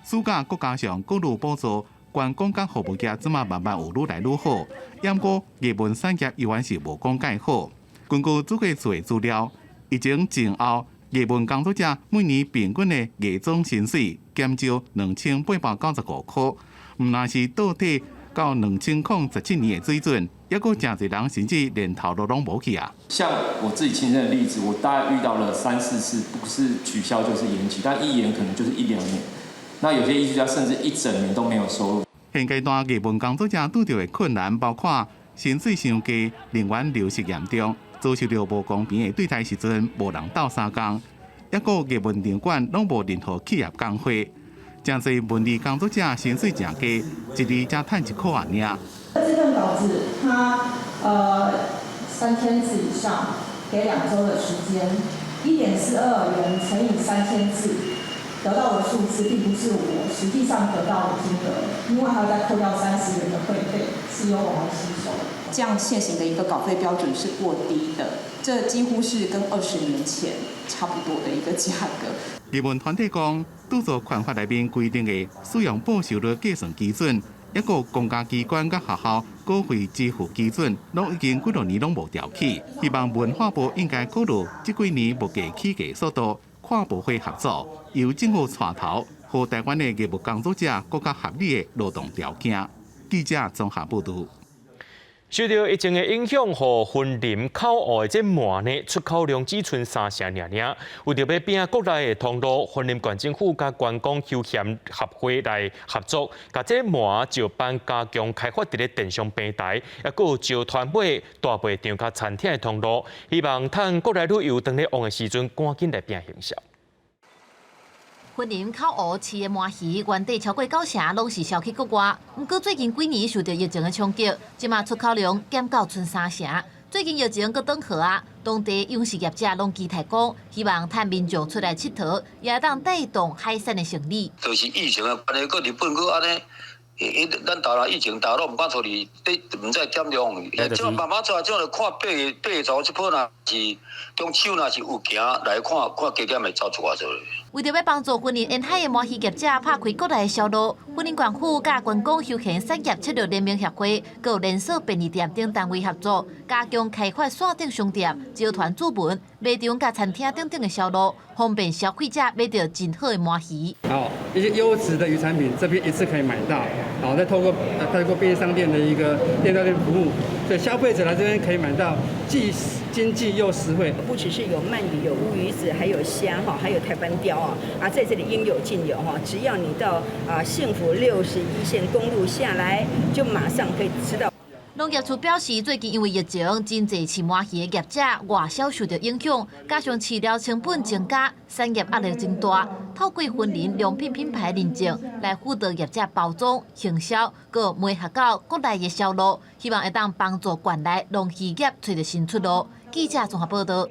暑假閣加上各路補助，觀光佮服務業這馬慢慢有愈來愈好，毋過藝文產業猶原是無講蓋好。根據主計處的資料，疫情前後，藝文工作者每年平均的月總薪水減少2895箍，毋但是倒退到2017年的水準，猶閣誠濟人甚至連頭路攏無去啊。像我自己親身的例子，我大概遇到了三四次，不是取消就是延期，但一延可能就是一兩年。那有些藝術家甚至一整年都沒有收入。現階段藝文工作者拄著的困難包括薪水傷低、人員流失嚴重、遭受著無公平的對待時陣無人鬥相共，抑閣藝文場館攏無任何企業工會，誠濟文藝工作者薪水誠低，一日才趁一箍仔爾。這份稿子，它3000字以上，給2週的時間，1.42元乘以3000字，得到的數字並不是我實際上得到的金額，因為還要再扣掉30元的會費，是由我來吸收。這樣現行的一個稿費標準是過低的，這幾乎是跟20年前差不多的一個價格。藝文團體講，著作權法內面規定的使用報酬率計算基準，抑閣公家機關佮學校稿費支付基準，攏已經幾若年攏無調起。希望文化部應該考慮這幾年物價起價速度，跨部會合作，由政府帶頭，予台灣的藝文工作者閣較合理的勞動條件。記者綜合報導。受著疫情的影響，予雲林口湖的這鰻呢出口量只賰三成爾爾。為著欲拼國內的通路，雲林縣政府佮觀光休閒協會來合作，共這鰻石斑加強開發佇咧電商平台，抑閣有招團買大賣場佮餐廳的通路，希望趁國內旅遊當咧旺的時陣，趕緊來拼行銷。雲林口湖飼的鰻魚，原底超過九成攏是銷去國外。毋過最近幾年受著疫情的衝擊，這馬出口量減到賰三成。最近疫情閣轉好啊，當地養殖業者攏期待講，希望趁民眾出來𨑨迌，也會當帶動海產的生意。就是疫情的關係，閣日本閣按呢，咱台灣疫情，大家攏毋敢出去，毋知減量。這慢慢出來，這就看8月10這波若是中秋，若是有行來看看加減會走出來做。為著欲幫助雲林沿海的鰻魚業者拍開國內的銷路，雲林縣府佮觀光休閒產業策略聯盟協會，閣有連鎖便利店等單位合作，加強開發線頂商店、招團主文、賣場佮餐廳等等的銷路，方便消費者買著真好的鰻魚。好，一些優質的魚產品，這邊一次可以買到。好，再透過便利商店的一個店到店服務，所以消費者來這邊可以買到既經濟又實惠。不只是有鰻魚、有烏魚子，還有蝦哈，還有台灣鯛啊，啊，在這裡應有盡有哈。只要你到啊幸福61線公路下來，就馬上可以吃到。農業處表示，最近因為疫情，真濟飼鰻魚的業者外銷受著影響，加上飼料成本增加，產業壓力真大。透過雲林良品品牌認證，來輔導業者包裝、行銷，閣媒合到國內的銷路，希望會當幫助縣內農漁業揣著新出路。記者綜合報導。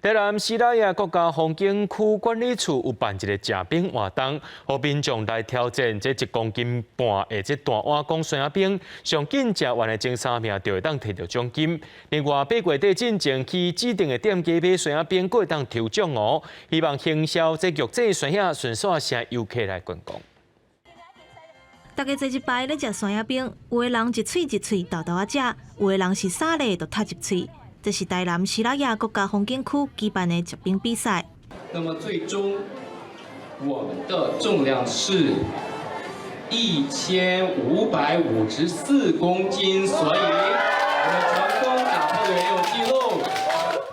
台南西拉雅國家風景區管理處有辦一个食冰活動，予民眾來挑戰這1.5公斤的這大碗公酸仔冰，上緊食完的前三名就會當提著獎金。另外，8月底進前去指定的店家買酸仔冰，閣會當抽獎哦。希望行銷這玉製酸仔，順紲吸遊客來觀光。大家坐一排咧食酸仔冰，有的人一喙一喙沓沓仔食，有的人是三个就吞入喙。這是台南西拉雅國家風景區舉辦的食冰比賽。那麼最終我們的重量是1554公斤，所以我們成功打破原有紀錄。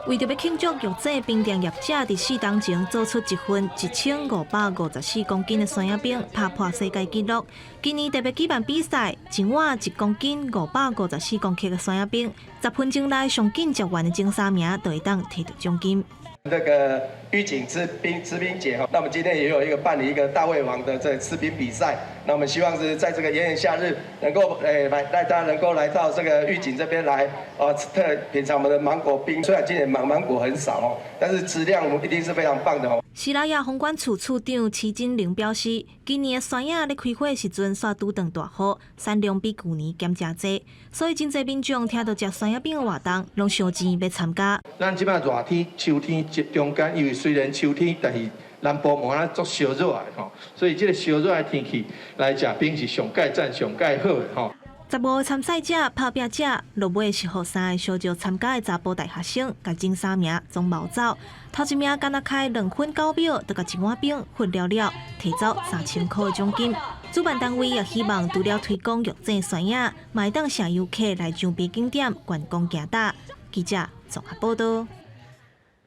為著欲慶祝玉井冰店業者佇4冬前做出一份1554公斤的酸仔冰，拍破世界紀錄。今年特別舉辦比賽，一碗1.554公斤的酸仔冰，10分鐘內上緊食完的前三名就會當提著獎金。這個玉井吃冰吃冰節哈，那麼今天也有一個辦理一個大胃王的這吃冰比賽，那我們希望是在這個炎炎夏日，能夠來大家能夠來到這個玉井這邊來，啊特品嘗我們的芒果冰。雖然今年芒果很少哦，但是質量我們一定是非常棒的哦。西拉雅風管處處長齊金玲表示，今年的酸仔咧開花時陣，煞拄著大雨，產量比舊年減誠濟，所以真濟民眾聽著食酸仔冰的活動，攏相錢欲參加。咱這擺熱天、秋天中間，因為雖然秋天，但是南部嘛啊足燒熱的吼，所以這個燒熱的天氣來食冰是上蓋讚、上蓋好的吼。15个參賽者拍拚食，落尾是予三个相招參加的查埔大學生，共前三名總撈走。頭一名干焦開2分9秒，就共一碗冰喝了了，提走3000箍的獎金。主辦單位也希望除了推廣玉井酸仔，嘛會當吸遊客來彰濱景點觀光行搭。記者綜合報導。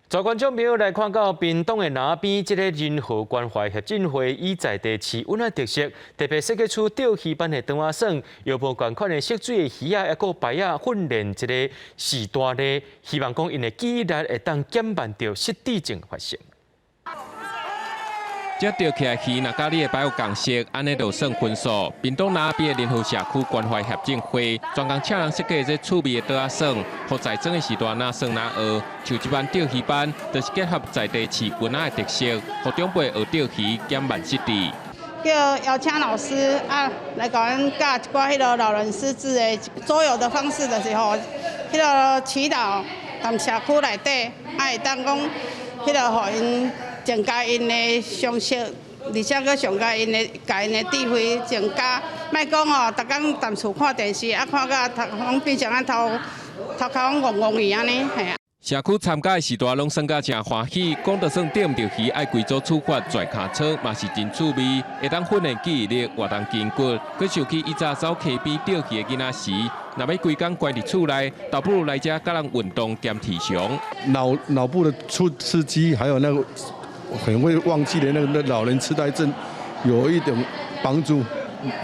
在觀眾朋友來看到屏東的那邊，這個仁和關懷協進會以在地飼塭仔特色，特別設計出釣魚班的桌仔耍，有無仝款的色水的魚仔，抑閣排仔訓練這个時段咧，希望講𪜶的記憶力會當減慢著失智症發生。這釣起來魚，若佮你的擺有仝色，按呢就算分數。屏東那邊的仁和社區關懷協進會，專工請人設計這趣味的桌仔耍，予在莊的時段若耍若學。像這班釣魚班，就是結合在地飼塭仔的特色，予長輩學釣魚，減慢失智。叫邀請老師啊來共阮教一寡彼个老人失智的桌遊的方式，就是吼，彼个祈禱踮社區內底，啊會當講彼个予𪜶增加𪜶的常識，而且閣上加𪜶的，共𪜶的智慧增加。莫講哦，逐工踮厝看電視，啊看甲頭攏變成按頭頭殼攏戇戇去按呢，嘿啊。社區參加的時段攏耍甲誠歡喜，講著算釣毋著魚，愛規組處罰跩跤車嘛是真趣味，會當訓練記憶力、活動筋骨。閣想起以早走溪邊釣魚的囡仔時，若欲規工關佇厝內，倒不如來遮佮人運動兼翕相。腦部的出刺激，還有那個很會忘記的那個那老人痴呆症，有一點幫助，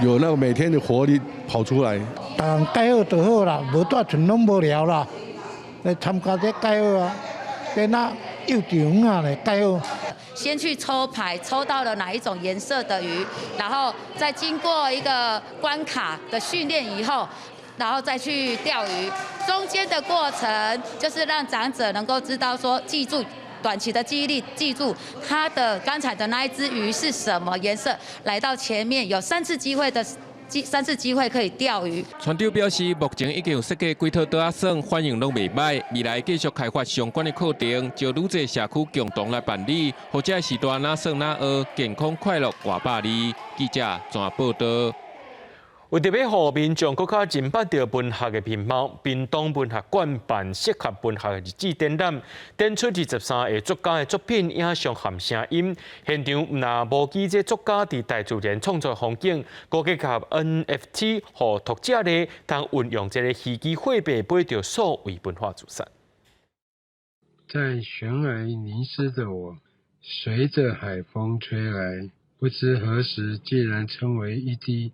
有那個每天的活力跑出來。逐項蓋好就好啦，無蹛厝攏無聊啦。來參加這蓋好啊，變那幼稚園啊咧蓋好。先去抽牌，抽到了哪一種顏色的魚，然後再經過一個關卡的訓練以後，然後再去釣魚。中間的過程就是讓長者能夠知道說，記住短期的記憶力，記住他的剛才的那一隻魚是什麼顏色。來到前面有三次機會的。三次機會可以釣魚。船長表示，目前已經有設計幾套桌仔耍，反應攏袂䆀。未來繼續開發相關的課程，招愈濟社區共同來辦理，予這時代若耍若學，健康快樂活百二。記者綜合報導。為著欲予民眾閣較認捌著文學的面貌，屏東文學館辦適合文學的日子展覽，展出23個作家的作品、影像含聲音。現場毋但模擬這作家佇大自然創作風景，閣結合 NFT，予讀者咧通運用這個虛擬貨幣買著數位文化資產。在懸崖迷失的我，隨着海風吹來，不知何時竟然成為一滴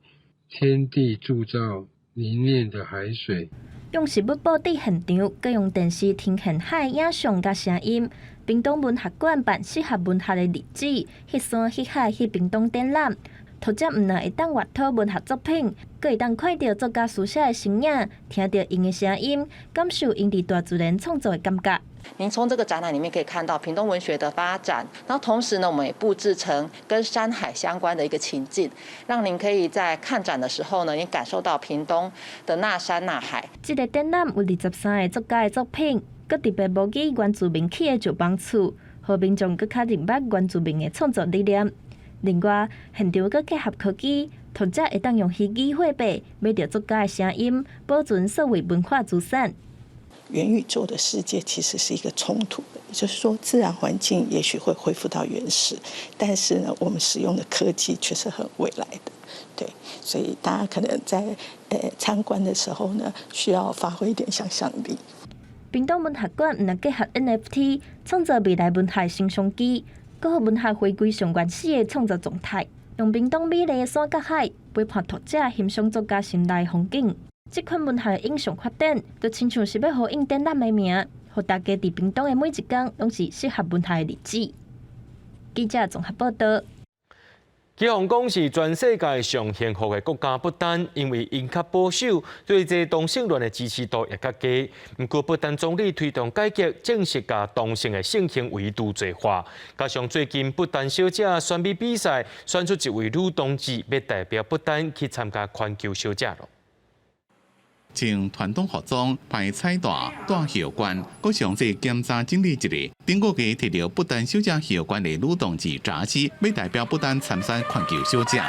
天地鑄造凝練的海水。用實物佈置現場，閣用電視呈現海影像佮聲音。屏東文學館辦適合文學的日子，翕山翕海翕屏東展覽。讀者毋但會當閱讀文學作品，閣會當看著作家書寫的身影，聽著𪜶的聲音，感受𪜶佇大自然創作的感覺。您從這個展覽裡面可以看到屏東文學的發展，然後同時呢，我們也佈置成跟山海相關的一個情境，讓您可以在看展的時候呢，也感受到屏東的那山那海。這个展覽有23个作家的作品，閣特別模擬原住民起的石枋厝，予民眾閣較認捌原住民的創作理念。另外，現場閣結合科技，讀者會當用虛擬貨幣買著作家的聲音，保存數位文化資產。元宇宙的世界其實是一個衝突的，也就是說，自然環境也許會恢復到原始，但是呢，我們使用的科技卻是很未來的，對，所以大家可能在參觀的時候呢，需要發揮一點想象力。屏東文學館毋但結合 NFT，創造未來文學新商機，閣予文學回歸上原始的創作狀態，用屏東美麗的山佮海陪伴讀者欣賞作家心內風景。這款文學影像發展，就親像是欲呼應展覽的名，予大家佇屏東的每一工，攏是適合文學的日子。記者綜合報導。起予講是全世界上幸福的國家，不丹因為𪜶較保守，對這同性戀的支持度也較低。毋過，不丹總理推動改革，正式共同性的性行為除罪化。加上最近不丹小姐選美比賽，選出一位女同志，欲代表不丹去參加全球小姐囉。穿傳統服裝、排彩帶、戴皇冠，閣詳細檢查整理一下。頂個月提著不丹小姐皇冠的女同志扎西，欲代表不丹參選全球小姐。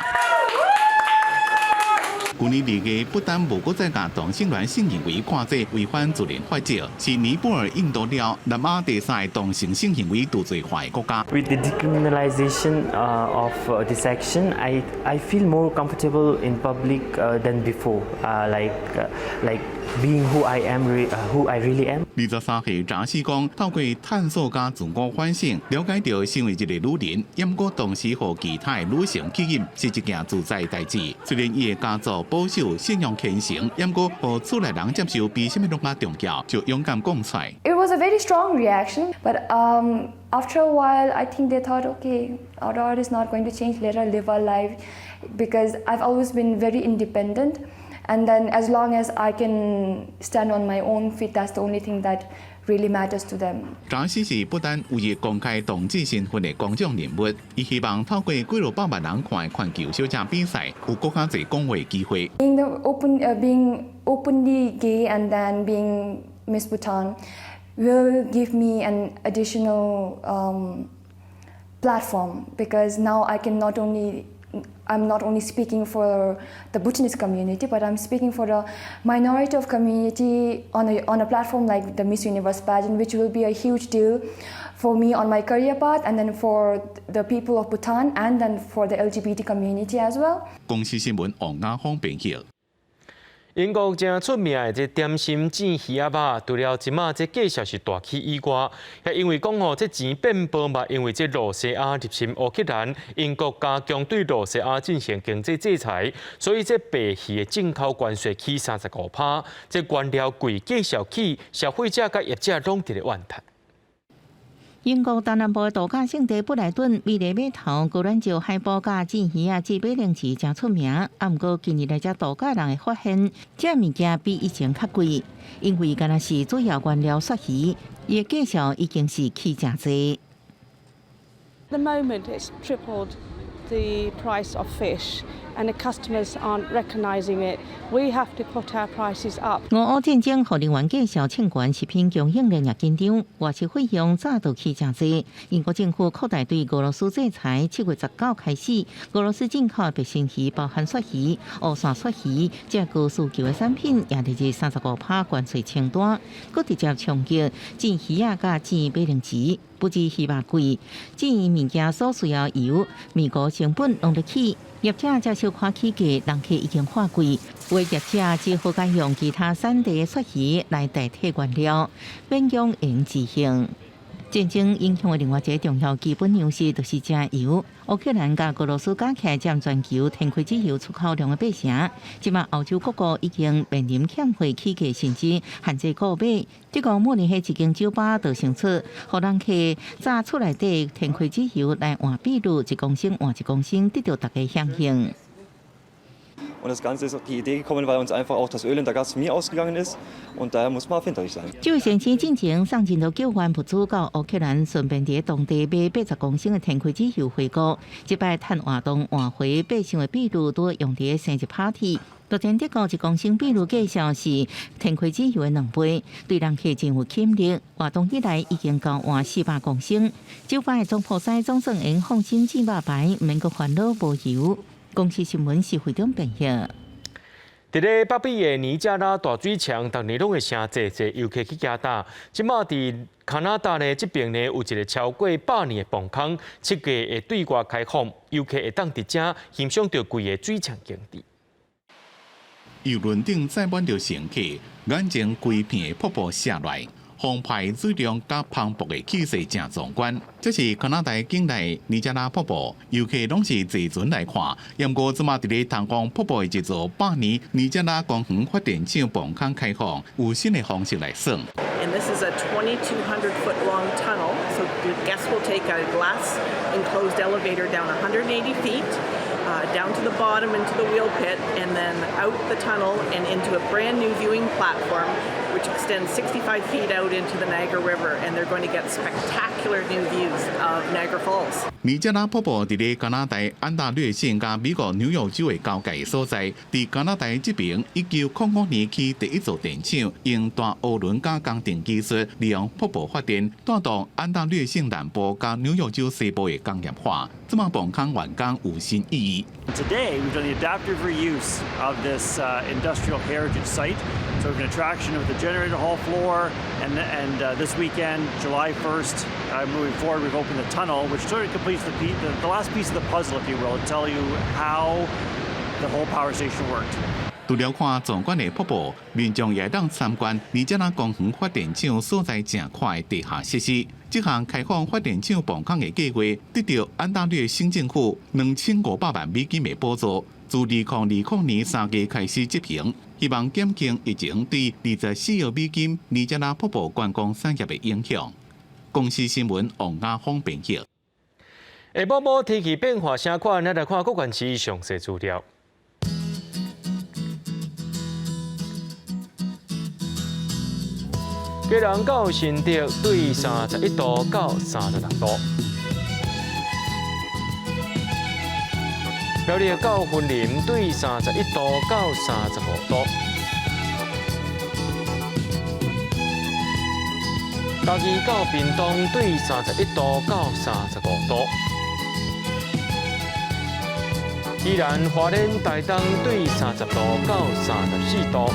舊年2月，不丹無閣再共同性戀性行為看做違反自然法則，是尼泊爾、印度了南亞第三个同性性行為除罪化的國家。 With the decriminalization of this action, I feel more comfortable in public than before, like being who I am, who I really am. 23歲查氏講，透過探索佮自我反省，了解著身為一个女人，毋過同時予其他的女性吸引，是一件自在的代誌。雖然伊的家族保守、信仰虔誠，毋過予厝內人接受比啥物攏較重要，就勇敢講出來。 It was a very strong reaction, but after a while, I think they thought, okay, our daughter is not going to change, let her live her life, because I've always been very independent. And then as long as I can stand on my own feet, that's the only thing that really matters to them. 查氏是不丹唯一公開同志身份的公眾人物，伊希望透過幾落百萬人看的環球小姐比賽，有閣較濟講話機會。 Being openly gay and then being Miss Bhutan will give me an additional platform, because now I'm not only speaking for the Bhutanese community, but I'm speaking for a minority of community on a platform like the Miss Universe pageant, which will be a huge deal for me on my career path, and then for the people of Bhutan, and then for the LGBT community as well. 公視新聞王亞峰編譯。英國誠出名的這點心煎魚仔肉，除了這馬這價數是大起以外，也因為講吼這錢變薄嘛，因為這露西亞入侵烏克蘭，英國加強對露西亞進行經濟制裁，所以這白魚的進口關稅起35%，這原料貴，價數起，消費者佮業者攏佇咧怨嘆。英國東南部的度假勝地布萊頓，美麗碼頭、高蘭石海埔佮煎魚仔、煎馬鈴薯誠出名。啊，毋過近年來遮度假人會發現，這物件比以前較貴，因為敢若是主要原料鱈魚，伊的價數已經是起誠濟。 The moment it's tripled the price of fish, and the customers aren't recognizing it. We have to put our prices up. 俄烏戰爭予能源價數衝懸，食品供應鏈也緊張，外銷費用早就起誠濟。英國政府擴大對俄羅斯制裁，7月19開始，俄羅斯進口的白鱈魚，包含鱈魚、烏線鱈魚，這高需求的產品也列入35%關稅清單，閣直接衝擊煎魚仔佮煎馬鈴薯。不止魚肉貴，煎物件所需要油、麵糊成本攏咧起，業者才小可起價，人客已經喊貴，有的業者只好改用其他產地的鱈魚來代替原料，勉強會執行。戰爭影響的另外一個重要基本糧食就是食油。烏克蘭佮俄羅斯加起來佔全球天開籽油出口量的八成。這馬歐洲各國已經面臨欠貨起價，甚至限制購買。德國慕尼黑一間酒吧就想出，予人客早厝內底天開籽油來換比率，1公升換1公升，得到大家響應。 Und das Ganze ist auf die Idee gekommen, weil uns einfach auch das Öl in der Gastronomie ausgegangen ist. Und daher muss man erfinderisch sein. 這位先生進前送真多救援物資到烏克蘭，順便佇當地買80公升的天開籽油回國。這擺趁活動換回八箱的比率，拄用佇生日 party。目前德國1公升比率價數是天開籽油的2倍，對人客真有吸引力。活動以來已經交換400公升。酒吧的總鋪師總算會放心煎肉排，毋免閣煩惱無油。公視新聞是會長編譯。佇咧北美的尼加拉大水牆，逐年攏會誠濟濟遊客去行踏。這馬佇加拿大呢，這邊呢有一个超過100年的磅空，7月會對外開放，遊客會當佇遮欣賞著規个水牆景致。遊輪頂載滿著乘客，眼前規片的瀑布瀉來，澎湃水量佮磅礴的氣勢誠壯觀。這是加拿大境內尼加拉瀑布，遊客攏是坐船來看。毋過這馬佇咧銅礦瀑布的一座百年尼加拉光源發電廠磅空開放，有新的方式來耍。 And this is a 2,200 foot long tunnel, so the guests will take a glass enclosed elevator down 180 feet, down to the bottom into the wheel pit, and then out the tunnel and into a brand new viewing platform, which extends 65 feet out into the Niagara River, and they're going to get spectacular new views of Niagara Falls. 尼加拉瀑布佇咧加拿大安大略省佮美國紐約州的交界所在，佇加拿大這邊，1905年起第一座電廠，用大渦輪佮工程技術，利用瀑布發電，帶動安大略。略省南部佮紐約州西部的工業化，這馬磅空完工有新意義。 Today, we've done the adaptive reuse of this industrial heritage site. So we have an attraction with the generator hall floor, and this weekend, July 1st, moving forward, we've opened the tunnel, which sort of completes the last piece of the puzzle, if you will, to tell you how the whole power station worked. 除了看壯觀的瀑布，民眾也會當參觀尼加拉公園發電廠所在正闊的地下設施。這項開放發電廠磅空的計劃，得到安大略省政府2500萬美金的補助，自2020年3月開始執行，希望減輕疫情對24億美金尼加拉瀑布觀光產業的影響。公視新聞王亞峰編譯。下晡晡天氣變化啥款？咱來看各縣市詳細資料。基隆到新竹對31度到36度，苗栗到雲林對31度到35度，嘉義到屏東對31度到35度，宜蘭花蓮台東對30度到34度。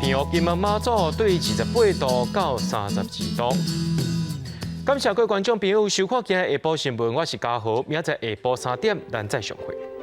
屏東金門馬祖對28度到32度。感謝各位觀眾朋友收看今日下晡新聞，我是嘉豪，明仔載下晡3點，咱再相會。